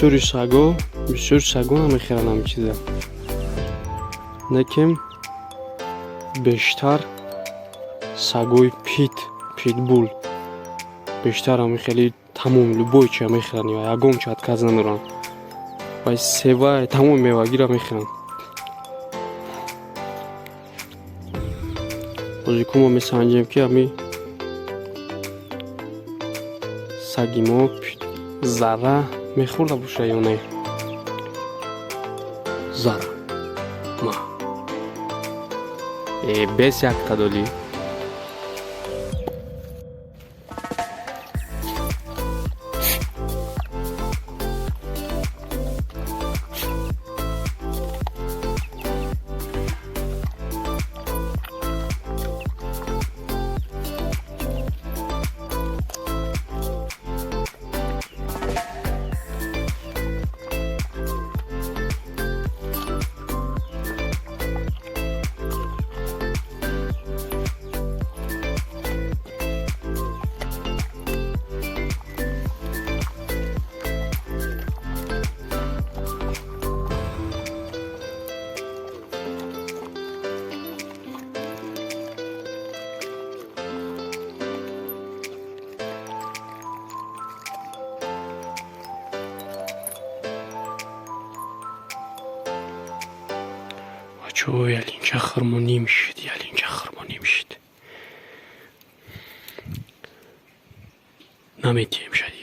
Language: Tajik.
Бисёри саго, бисёри саго намехӯранд ҳамин чиза. Лекин бештар сагои питбул бештар ҳамин хеле тамом любой чия мехӯранд, ягон чи отказ надоранд. Вай сева, тамоми мевагиро мехӯранд. Ҳозир мо месанҷем, ки ҳами саги мо зарра мехӯрда боша ё не. Зара ма э бес якта додӣ. Бачаҳо, ялинча хурмо ним шид, ялинча хурмо ним шид. Наметиҳем шадига.